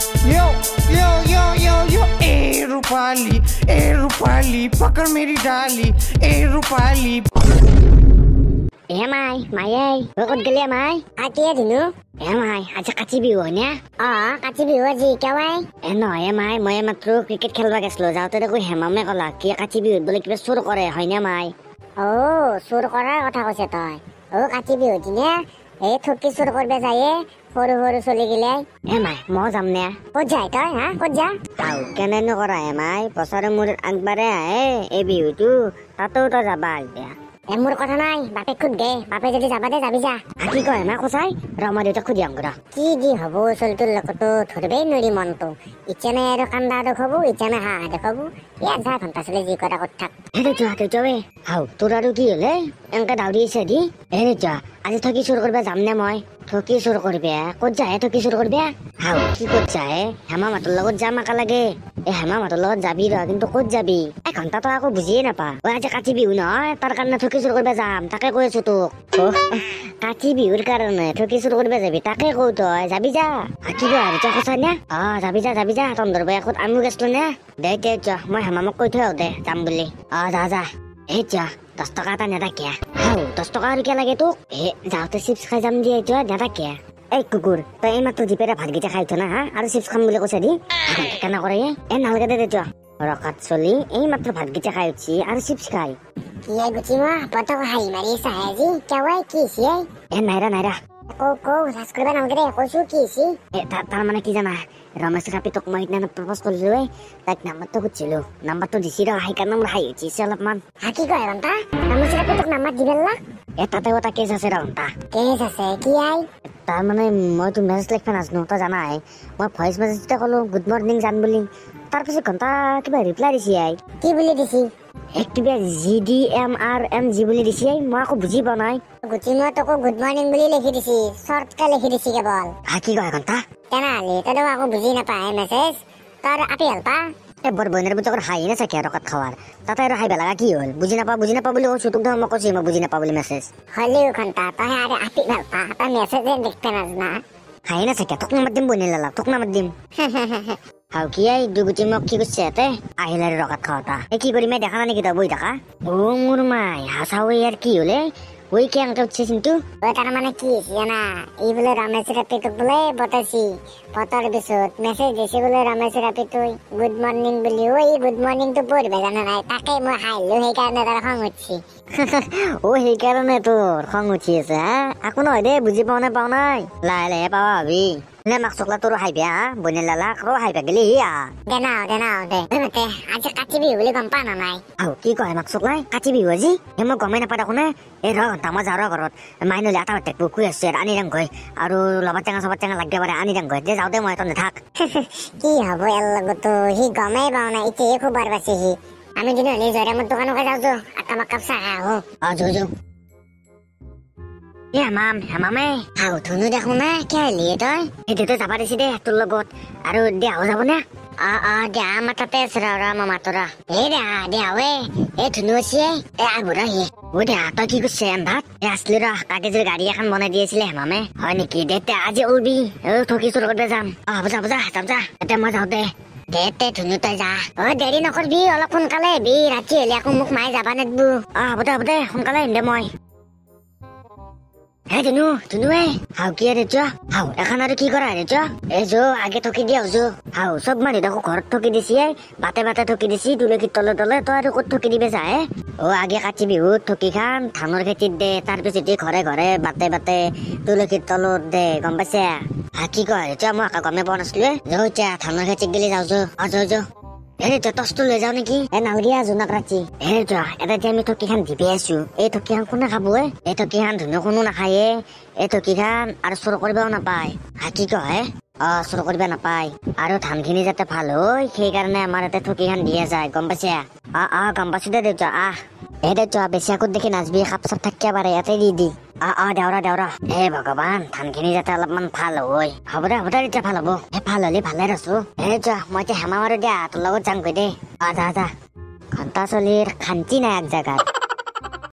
यो यो यो यो यो ए रूपाली, ए रूपाली पकड़ मेरी डाली, ए रूपाली। এ মাই, মাই, ঐ ক'ত গেলি মাই? কাটিয়ে দিলো। এ মাই, আজি কাতি বিহু হয়নে? অ, কাতি বিহু আজি কেৱাই। এ নহয় মাই, মই মাত্ৰ ক্ৰিকেট খেলবা গেছিলো, যাওঁতে দেখোন হেমামে ক'লা কি কাতি বিহুত বোলে কিবা চোৰ কৰে, হয়নে মাই? অ, চোৰ কৰাৰ কথা কৈছে তই। অ, কাতি বিহুৰ দিনা এই থকি চোৰ কৰবে যায়ে সৰু সৰু চলি গিলাই। এ মাই, মই যাম নে? ক'ত যায় তই? হা, ক'ত যা? আও কেনেনো কৰা হে মাই, বছৰৰ মূৰত আগবাঢ়ে আহে এই বিহুটো, তাতেও তই যাবা এতিয়া। এ মোৰ কথা নাই, বাপেক সুধ দে, বাপে যদি যাবা দে যাবি যা। কি কয় মা সঁচাই? ৰ মই দেউতাক সুধি আহোঁ ৰ। কি দি হ'ব চলিটোৰ লগতো ধৰিবই নোৱাৰি মনটো, ইচ্ছা নাই আৰু কান্দা দেখুৱাব, ইচ্ছা নাই হাঁহ দেখুৱাব। ইয়াত যা ঘণ্টা চলি যি কৰা কৰি থাক। হে দেউতা, দেউতা ৱে, হাও তোৰ আৰু কি হ'লে এনেকে দাউৰি আহিছে দি? হে দেউতা, আজি থকি চুৰ কৰিব যাম নে মই? থকি চুৰ কৰিবে? ক'ত যায় থকি চুৰ কৰিবে? হাও কি ক'ত যায়? হেমা মাতৰ লগত যাম একেলগে। এ হেমা মাতৰ লগত যাবি ৰ, কিন্তু ক'ত যাবি? এঘণ্টা তই আকৌ বুজিয়ে নাপা। অ আজি কাতি বিহু নহয়, তাৰ কাৰণে থকি চুৰ কৰিব যাম, তাকে কৈ আছো তোক। অ কাতি বিহুৰ কাৰণে থকি চুৰ কৰিব যাবি, তাকে কওঁ তই যাবি যা। কি কয় তই সঁচা নে? অ যাবি যা, যাবি যা, তন্দৰ বয়সত আমিও গেছলো নে? দে দে যা, মই হেমামক কৈ থৈ আহো দে যাম বুলি। অ যা যা। এই যা, 10 টকা এটা নেদা কিয়া? হাও 10 টকা আৰু কিয় লাগে তোক? এ যাওঁতে চিপছ খাই যাম দিয়ে, যোৱা নেদা কিয়া? এই কুকুৰ, তই এইমাত্ৰ জিপেৰে ভাতকেইটা খাই উঠ না, হা? আৰু চিপছ খাম বুলি কৈছে দি কেনে কৰে? এ নালাগে দে দে যোৱা। ৰকাত চলি এইমাত্ৰ ভাতকেইটা খাই উঠছি আৰু চিপছ খাই। কি আই গুচি মই পতক হাঁহি মাৰি আছা হে আজি, কেৱাই কি হৈছে? এ নাইৰা নাইৰা। কৌ কৌ, লাজ কৰিব নালাগে দে, কৈছো কি হৈছে? এ তাৰ মানে কি জানা, ৰমেশ ৰাপিটোক মই সিদিনা প্ৰপ'জ কৰিলো, তাইক নাম্বাৰটো খুজিছিলো, নাম্বাৰটো দিছি ৰ, সেইকাৰণে মোৰ হাঁহি উঠিছে অলপমান। হা কি কয় ঘণ্টা, ৰমেশ ৰাপিটোক নাম্বাৰ দি পেললা? এ তাতেও এটা কেছ আছে ৰ ঘণ্টা। কেছ আছে কি আই? তাৰ মানে মইতো মেছেজ লিখিব নাজানো, তই জানাই, মই ভইচ মেছেজতে ক'লো গুড মৰ্ণিং জান বুলি, তাৰপিছত ঘণ্টা কিবা ৰিপ্লাই দিছি আই। কি বুলি দিছি? এক কিবা G D M R M G বুলি দিছি, মই আকৌ বুজি পোৱা নাই। গুচি মই তোকো গুড মৰ্ণিং বুলি লিখি দিছি, শ্বৰ্টকে লিখি দিছি কেৱল। হা কি কয় ঘণ্টা? তেনেহ'লে তই আকৌ বুজি নাপায় মেছেজ, তই আপি ভাল পা। এ বৰ বইনাৰ পুতেকৰ হাঁহি নাচাকে ৰকাত খাৱাৰ, তাতে আৰু হাঁহিব লগা কি হ'ল? বুজি নাপা বুজি নাপা বুলি কৈছো তোক, দেখোন মই কৈছো মই বুজি নাপা বুলি মেছেজ। হ'লেও ঘণ্টা তই আৰু আপি ভাল পা, তই মেছেজে লিখিব নাজানা। হাঁহি নাচাকে, তোক নামাত দিম বইনাৰ লালা, তোক নামাত দিম। হাও কি আই দুগুটি মোক কি কৰিছে ইয়াতে আহিল আৰু ৰকাত খাওঁতা। এই কি কৰিম দেখা নাই নেকি তই বহি থাকা? অ মোৰ মাই হাঁচাও ইয়াৰ কি হ'লে? ওই কি আংকে উঠছে চিন্তু? ঐ তাৰ মানে কি হৈছে জানা, ই বোলে ৰমেশ ৰাপিটোক বোলে পতাইছি, পতাৰ পিছত মেছেজ দিছে বোলে ৰমেশ ৰাপিটোই গুড মৰ্ণিং বুলি। ঐ ই গুড মৰ্ণিংটো পঢ়িব জানা নাই, তাকে মই হাঁহিলো, সেইকাৰণে তাৰ খং উঠছি। অ সেইকাৰণে তোৰ খং উঠি আছে? হা একো নহয় দে, বুজি পোৱা নাই পাওঁ নাই, লাহে লাহে পাৱা ভাবি। নে মাক চকলা তোৰ হাঁহিবি, হা বইনাৰ লালা ৰ হাঁহিবা গেলি আ। দে না দে না দে, মতে আজি কাতি বিহু বুলি গম পা না নাই? আও কি কয় মাক চকলাই, কাতি বিহু আজি? এ মই গমেই নাপাওঁ দেখোন। এই ৰ ঘণ্টা মই যাওঁ ৰ ঘৰত, মাই নহ'লে আটা ভাত পুখুৰী আছে আনি যাম গৈ, আৰু লবাৰ টেঙা চবাৰ টেঙা লাগিব পাৰে আনি যাম গৈ। দে যাওঁ দে মই, তই নাথাক। কি হ'ব ইয়াৰ লগতো, সি গমেই পাওঁ নাই, এতিয়াহে খবৰ পাইছে সি। আমি দিনহ'লে জয়ৰামৰ দোকানকে যাওঁ যো, একাপ একাপ চাহ খাই আহো। অ যো যো। এ হেমাম, হেমামে। হাও ধুনু দেখোন না, কিয় আহিলি তই? এই দেউতাই যাবা দিছি দে তোৰ লগত, আৰু দেহাও যাব নে? অ অ দেহা আমাৰ তাতে আছে ৰ, ৰ মই মাতো ৰ। এই দেহা, দেহা ৱে, এই ধুনু আছে, এই আগবঢ়া সি। অ দেহা তই কি কৰিছে এন্ধাত? এ আছলি ৰ, কাগজৰ গাড়ী এখন বনাই দি আছিলে হেমামে। হয় নেকি? দে তে আজি ওলবি, অ থকি চুৰ কৰিব যাম। অ হ'ব যা, হ'ব যা, যাম যা, এতিয়া মই যাওঁ দে। দে তে ধুনু তই যা। অ দেৰি নকৰবি, অলপ সোনকালে আহিবি, ৰাতি হ'লে আকৌ মোক মায়ে যাবা নিদিব। অ হ'ব দে, হ'ব দে, সোনকালে আহিম দে মই। হে ধুনু, ধুনু এ, হাও কি ৰে যোৱা? হাও এখন আৰু কি কৰা ৰে যোৱা? এ যো আগে থকি দিয়া যো। হাও চব মানুহ দেখো ঘৰত থকি দিছি, বাটে বাটে থকি দিছি, তুলসীৰ তলে তলে, তই আৰু ক'ত থকি দিবে যা হে? অ আগে কাতি বিহুত থকি খান ধানৰ খেতিত দে, তাৰপিছত ঘৰে ঘৰে বাটে বাটে তুলসীৰ তলত দে, গম পাইছা? হা কি কয় যোৱা, মই আকৌ গমেই পোৱা নাছিলো। যো এতিয়া ধানৰ খেতিত গেলি যাওঁ যো। অ যো যো। এ তই টৰ্চটো লৈ যাওঁ নেকি? এ নালগে জোনাক ৰাতি। এ যোৱা, এটা যে আমি থকিখান দিবি আছো, এই থকিখান কোনে খাব এ? এই থকিখান ধুনু কোনো নাখায়ে, এই থকিখান আৰু চুৰ কৰিবও নাপায়। হা কি কয়? অ চুৰ কৰিব নাপায়, আৰু ধানখিনি যাতে ভাল হয় সেইকাৰণে আমাৰ ইয়াতে থকিখান দিয়া যায়, গম পাইছা? অ অ গম পাইছো দে দেউতা। আহ এ দেউতা বেছি আগত দেখি নাচবি, সাপ চাপ থাকিব পাৰে, ইয়াতে দি দি। অ অ দেউৰা দেউৰা। হে ভগৱান, ধানখিনি যাতে অলপমান ভাল হয়। হ'ব দে, হ'ব দে, এতিয়া ভাল হ'ব। হে ভাল হ'লে ভালে আছো। হে যোৱা, মই এতিয়া হেমা মাৰো দিয়া, তোৰ লগত যামগৈ দে। অ যা যা। ঘণ্টা চলিৰ শান্তি নাই এক জেগাত।